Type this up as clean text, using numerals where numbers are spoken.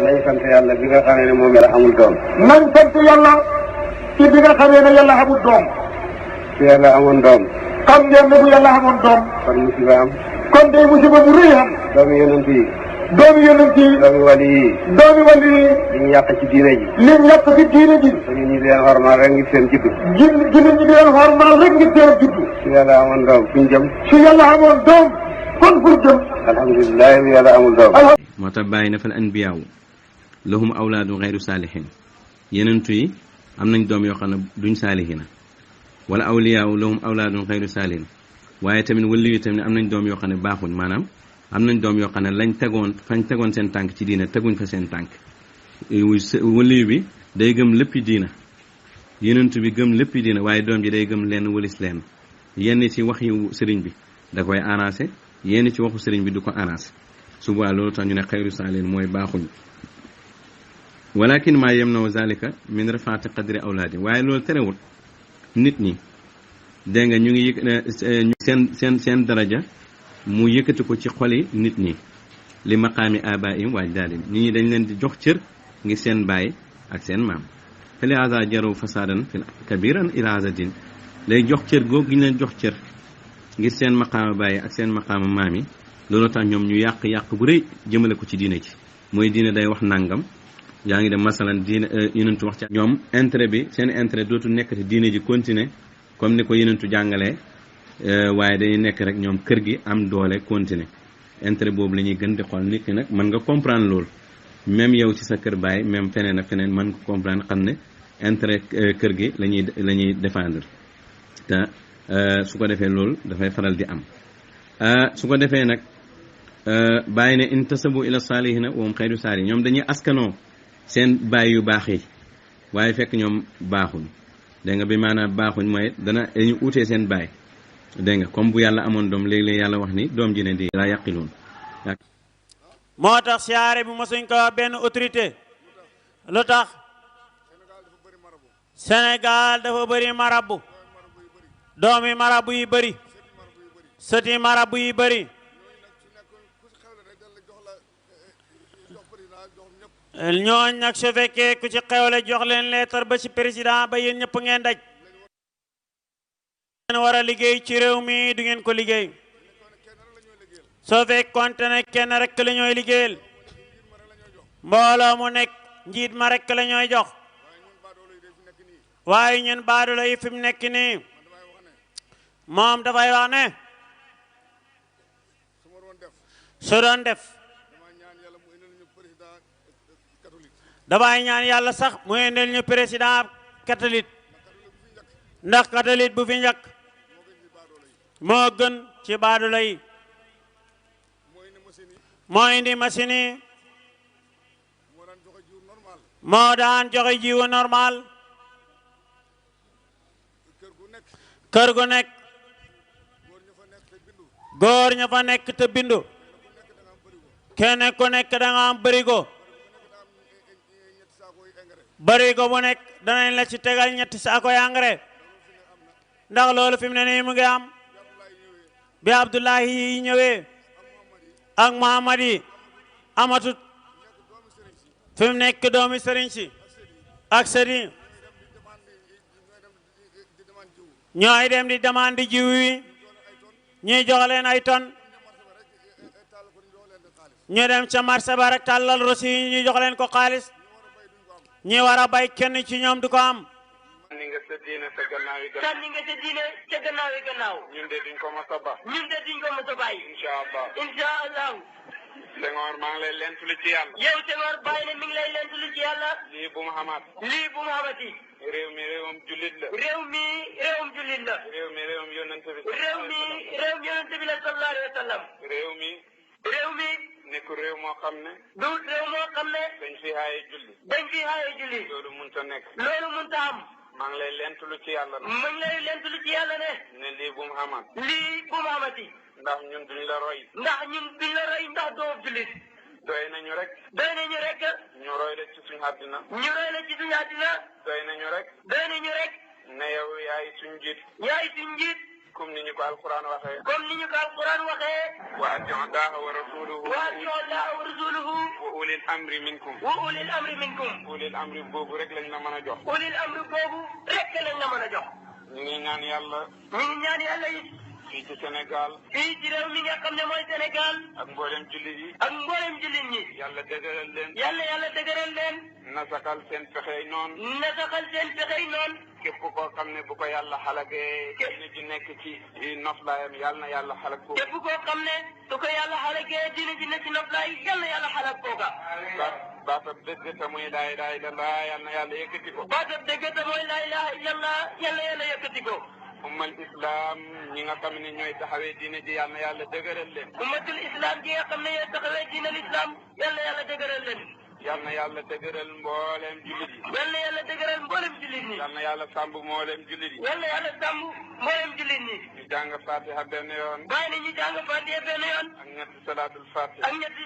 nañ sant yàlla bi nga xamee ne moom la amul doom. nañ sant yàlla ci bi nga xamee ne yàlla amul doom. su yàlla amoon doom. xam ngeen ne bu yàlla amoon doom. kon musiba am. kon day musiba bu rëy am. doomi yonent yi. doomi yonent yi. doomi wali yi. doomi wali yi. li ñu yàq ci diine ji. li ñu yàq ci diine ji. dañu ñu leen xormaal rek ngir seen juddu. jullit ñi di leen xormaal rek ngir seen juddu. su yàlla amoon doom fu ñu jëm. su yàlla amoon doom kon fu ñu jëm. alhamdulilah bi yàlla amul doom. moo tax bàyyi na fal anbiyaaw lahum awlaadu xayru saalihin yenentu yi am nañ doom yoo xam ne duñ saalihina wala awliyaaw lahum awlaadun xayru saalihin waaye tamit wali yi tamit am nañ doom yoo xam ne baaxuñ maanaam am nañ doom yoo xam ne fañ tegoon seen tànk ci diina teguñ fa seen tànk wali bi day gëm léppi diina yenentu bi gëm léppi diina waaye doom ji day gëm lenn walis lenn yenn ci wax yu sëriñ bi da koy arrangé yenn ci waxu sëriñ bi du ko arrangé suba loolu tax ñu ne xayru saalihin mooy baaxuñ walakin maa yem na zalika min rafaati qadri awlaadi waaye loolu terewul nit ñi dégg nga ñu ngi seen daraja mu yëkkati ko ci xoli nit ñi li maqaami abaihim wa ajdaadim nit ñi dañ leen di jox cër ngir seen baay ak seen maam fali haza jaru fasadan fi kabiran ila haza din lay jox cër googu gi ñu leen jox cër ngir seen maqaama baay ak seen maqaama maam yi loolu tax ñoom ñu yàq bu rëy jëmale ko ci diine ci mooy diine day wax nangam yaa ngi dem masalan diine yonentu wax ci ñoom intérêt bi seen intérêt dootu nekkati diine ji continuer comme ni ko yonentu jàngalee waaye dañuy nekk rek ñoom kër gi am doole continuer intérêt boobu la ñuy gën di xool nit ki nag mën nga comprendre loolu même yow ci sa kër baay même feneen ak feneen mën nga comprendre xam ne intérêt kër gi la ñuy défendre te su ko defee loolu dafay faral di am su ko defee nag bàyyi ne intasabu ila salihina wa hum xayru saalihin ñoom dañuy askanoo seen baay yu baax yi waaye fekk ñoom baaxuñ dégg nga bi maanaam baaxuñ mooy dañu utee seen baay dégg nga comme bu yàlla amoon doom léeg-léeg yàlla wax ni doom ji ne di laa yaqiloon moo tax siyaare bi mosuñ ko benn autorité lu tax Sénégal dafa bëri marabu doomi marabu yi bëri sëti marabu yi bëri ñooñ nag su fekkee ku ci xewle jox leen leetar ba ci président ba yéen ñëpp ngeen daj ngeen war a liggéey ci réew mi du ngeen ko liggéey soo fekkoonte ne kenn rek la ñooy liggéeyal mbooloo mu nekk njiit ma rek la ñooy jox waaye ñun baadoolo yi fi mu nekk nii moom dafay wax ne su doon def damay ñaan yàlla sax mu indil ñu président catholique ndax catholique bu fi njëkk moo gën ci baadoolo yi moo indi machine yi moo daan joxe jiwu normal kër gu nekk góor ña fa nekk te bindu kenn ku nekk da nga am bërigo bërigo bu nekk danañ la ci tegal ñetti saako engrais ndax loolu fi mu ne nii mu ngi am bi Abdullahi yi ñëwee ak Muhammad yi amatut fi mu nekk doomi sëriñ si ak sëriñ ñooy dem di demande jiw wi ñuy jox leen ay ton ñu dem ca marché ba rek tàllal rosi yi ñu jox leen ko xaalis ñi war a bay kenn ci ñoom du ko am. sànni nga sa diine sa gannaaw yi sànni nga sa diine sa gannaaw yi gannaaw. ñun de duñ ko mos a ba. ñun de duñ ko mos a bàyyi. incha allah incha allah. Senghor maa ngi lay lentulu ci yàlla. yow Senghor bàyyi ne mi ngi lay lentulu ci yàlla. lii bu mu xamaat. lii bu mu xamati. réew mi réewam jullit la. réew mi réewam jullit la. réew mi réewam yonent bi. réew mi réewam yonent bi la sallallahu alayhi wa sallam. réew mi. réew mi. nekk réew moo xam ne. du réew moo xam ne. dañ fi xaaye julli. dañ fi xaaye julli. loolu mënut a nekk. loolu mënut a am. maa ngi lay lentulu ci yàlla nag. mu ngi lay lentulu ci yàlla ne. ne lii bu mu xamaat. lii bu mu xamati. ndax ñun duñ la roy. ndax ñun duñ la roy ndax doo jullit. doy nañu rek. doy nañu rek. ñu roy la ci suñu àddina. ñu roy la ci suñu àddina. doy nañu rek. doy nañu rek. ne yow yaay suñu njiit. yaay suñu njiit. comme ni ñu ko alquran waxee. comme ni ñu ko alquran waxee. wa atiu llaha wa rasuluhu. wa atiu llaha wa rasuluhu. wa ulil amri minkum. wa ulil amri minkum. ulil amri boobu rek lañ la mën a jox. ulil amri boobu rek lañ la mën a jox. ñu ngi ñaan yàlla. ñu ngi ñaan yàlla it. fii ci Sénégal. fii ci réew mi nga xam ne mooy Sénégal. ak mboolem jullit yi. ak mboolem jullit ñi. yàlla dëgëral leen. yàlla dëgëral leen. nasakal seen pexey noonu. nasaxal seen pexey noonu. képp koo xam ne bu ko yàlla xalagee. diine ji nekk ci noflaayam yàlla na yàlla xalag ko. képp koo xam ne su ko yàlla xalagee diine ji nekk ci noflaay yàlla yàlla xalag kooka. baatab dëgg te muy laa ilaaha illallah yàlla na yàlla yëkkati ko. baatab dëgg te mooy laa ilaaha illallah yàlla yàlla yëkkati ko. ummal islam ñi nga xam ne ñooy taxawee diine ji yàlla na yàlla dëgëral leen. ummatul islam gi nga xam ne ñooy taxawee diine l'islam yàlla yàlla dëgëral leen. yàlla na yàlla dëgëral mbooleem jullit yi. yàlla yàlla dëgëral mboolem jullit ñi. yàlla na yàlla sàmb mbooleem jullit yi. yàlla yàlla sàmm mboolem jullit ñi. ñu jàng fatiha benn yoon. bàyyi na ñu jàng fatiha benn yoon. ak ñetti salaatul fatiha. ak ñetti